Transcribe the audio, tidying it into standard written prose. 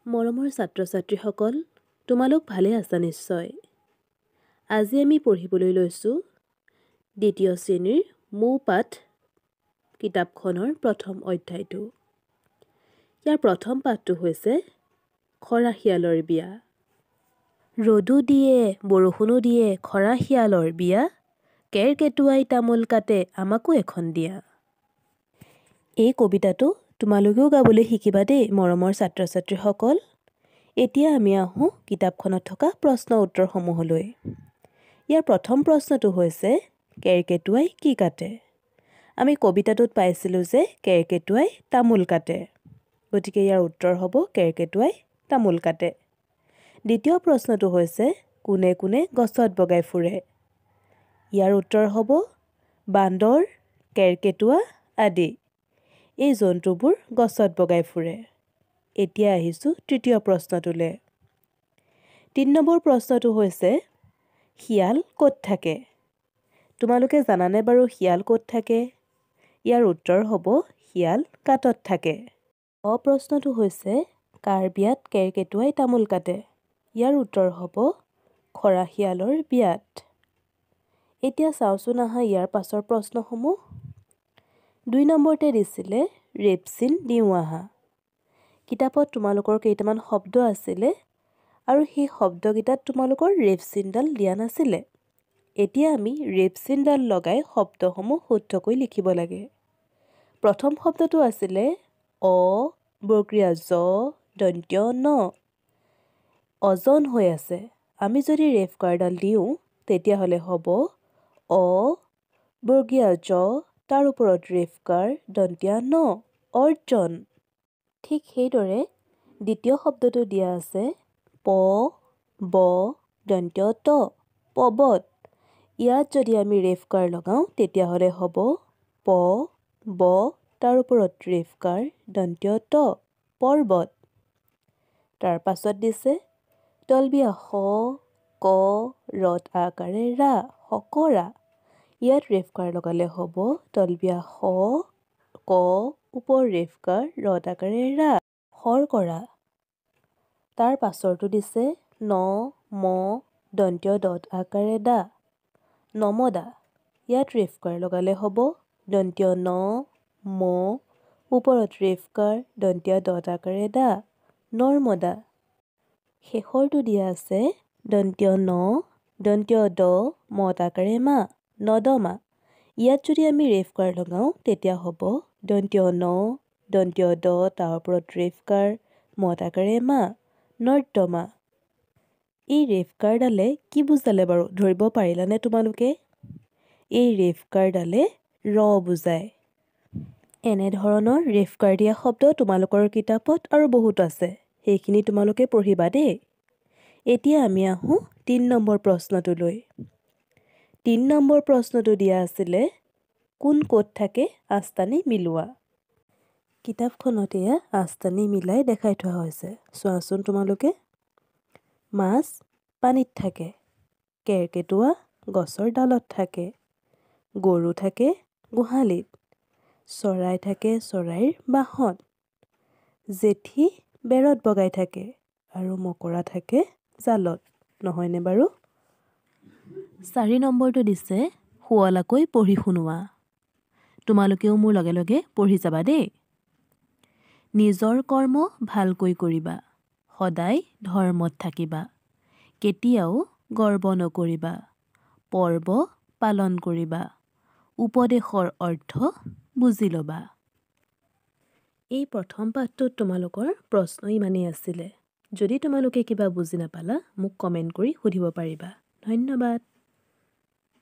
মৰমৰ ছাত্ৰ ছাত্ৰীসকল, তোমালোক ভালে আছা নিশ্চয়। আজি আমি পঢ়িবলৈ লৈছোঁ দ্বিতীয় শ্ৰেণীৰ মৌপাঠ কিতাপখনৰ প্ৰথম অধ্যায়টো। ইয়াৰ প্ৰথম পাঠটো হৈছে খৰাশিয়ালৰ বিয়া। ৰ'দো দিয়ে বৰষুণো দিয়ে খৰাশিয়ালৰ বিয়া, কেৰকেটুৱাই তামোল কাটে আমাকো এখন দিয়া। এই কবিতাটো তোমালোকেও গাবলৈ শিকিবা দেই মৰমৰ ছাত্ৰ ছাত্ৰীসকল। এতিয়া আমি আহোঁ কিতাপখনত থকা প্ৰশ্ন উত্তৰসমূহলৈ। ইয়াৰ প্ৰথম প্ৰশ্নটো হৈছে কেৰকেটুৱাই কি কাটে? আমি কবিতাটোত পাইছিলোঁ যে কেৰকেটুৱাই তামোল কাটে, গতিকে ইয়াৰ উত্তৰ হ'ব কেৰকেটুৱাই তামোল কাটে। দ্বিতীয় প্ৰশ্নটো হৈছে কোনে কোনে গছত বগাই ফুৰে? ইয়াৰ উত্তৰ হ'ব বান্দৰ, কেৰকেটুৱা আদি। এই জন্তুবোৰ গছত বগাই ফুৰে। এতিয়া আহিছোঁ তৃতীয় প্ৰশ্নটোলৈ। 3 নম্বৰ প্ৰশ্নটো হৈছে শিয়াল ক'ত থাকে? তোমালোকে জানানে বাৰু শিয়াল ক'ত থাকে? ইয়াৰ উত্তৰ হ'ব শিয়াল গাঁতত থাকে। প্ৰশ্নটো হৈছে কাৰ বিয়াত কেৰকেটুৱাই তামোল কাটে? ইয়াৰ উত্তৰ হ'ব খৰাশিয়ালৰ বিয়াত। এতিয়া চাওঁচোন আহা ইয়াৰ পাছৰ প্ৰশ্নসমূহ। 2 নম্বৰতে দিছিলে ৰেপচিন দিওঁ আহা। কিতাপত তোমালোকৰ কেইটামান শব্দ আছিলে আৰু সেই শব্দকেইটাত তোমালোকৰ ৰেপচিনডাল দিয়া নাছিলে। এতিয়া আমি ৰেপচিনডাল লগাই শব্দসমূহ শুদ্ধকৈ লিখিব লাগে। প্ৰথম শব্দটো আছিলে অ বৰ্গীয়া জ দন্ত্য ন, অজন হৈ আছে। আমি যদি ৰেফকাৰডাল দিওঁ তেতিয়াহ'লে হ'ব অ বৰ্গীয়া জ তাৰ ওপৰত ৰেফকাৰ দন্তীয়া ন, অৰ্জন। ঠিক সেইদৰে দ্বিতীয় শব্দটো দিয়া আছে প ব দন্ত্য ত, পবত। ইয়াত যদি আমি ৰেফকাৰ লগাওঁ তেতিয়াহ'লে হ'ব প ব তাৰ ওপৰত ৰেফকাৰ দন্ত্য ত, পৰ্বত। তাৰ পাছত দিছে তলবিয়া স ক ৰত আকাৰে ৰা, শকৰা। ইয়াত ৰেফকাৰ লগালে হ'ব তলবিয়া স ক ওপৰ ৰেফকাৰ ৰত আকাৰে ৰা, শৰ্কৰা। তাৰ পাছৰটো দিছে ন ম দন্ত্য দত আকাৰে দা, নমদা। ইয়াত ৰেফকাৰ লগালে হ'ব দন্ত্য ন ম ওপৰত ৰেফকাৰ দন্ত্য দত আকাৰে দা, নৰ্মদা। শেষৰটো দিয়া আছে দন্ত্য ন দন্ত্য দ মত আকাৰে মা, নদমা। ইয়াত যদি আমি ৰেফকাৰ লগাওঁ তেতিয়া হ'ব দন্ত্য ন দন্ত্য দ তাৰ ওপৰত ৰেফকাৰ মত আকাৰে মা, নৰ্দমা। এই ৰেফকাৰডালে কি বুজালে বাৰু ধৰিব পাৰিলানে তোমালোকে? এই ৰেফকাৰডালে ৰ বুজায়। এনেধৰণৰ ৰেফকাৰ দিয়া শব্দ তোমালোকৰ কিতাপত আৰু বহুত আছে, সেইখিনি তোমালোকে পঢ়িবা দেই। এতিয়া আমি আহোঁ 3 নম্বৰ প্ৰশ্নটোলৈ। 3 নম্বৰ প্ৰশ্নটো দিয়া আছিলে কোন ক'ত থাকে আস্তানি মিলোৱা। কিতাপখনত এয়া আস্তানি মিলাই দেখাই থোৱা হৈছে, চোৱাচোন তোমালোকে। মাছ পানীত থাকে, কেৰকেটুৱা গছৰ ডালত থাকে, গৰু থাকে গোহালিত, চৰাই থাকে চৰাইৰ বাঁহত, জেঠী বেৰত বগাই থাকে আৰু মকৰা থাকে জালত, নহয়নে বাৰু? 4 নম্বৰটো দিছে শুৱলাকৈ পঢ়ি শুনোৱা। তোমালোকেও মোৰ লগে লগে পঢ়ি যাবা দেই। নিজৰ কৰ্ম ভালকৈ কৰিবা, সদায় ধৰ্মত থাকিবা, কেতিয়াও গৰ্ব নকৰিবা, পৰ্ব পালন কৰিবা, উপদেশৰ অৰ্থ বুজি ল'বা। এই প্ৰথম পাঠটোত তোমালোকৰ প্ৰশ্ন ইমানেই আছিলে। যদি তোমালোকে কিবা বুজি নাপালা মোক কমেণ্ট কৰি সুধিব পাৰিবা। ধন্যবাদ।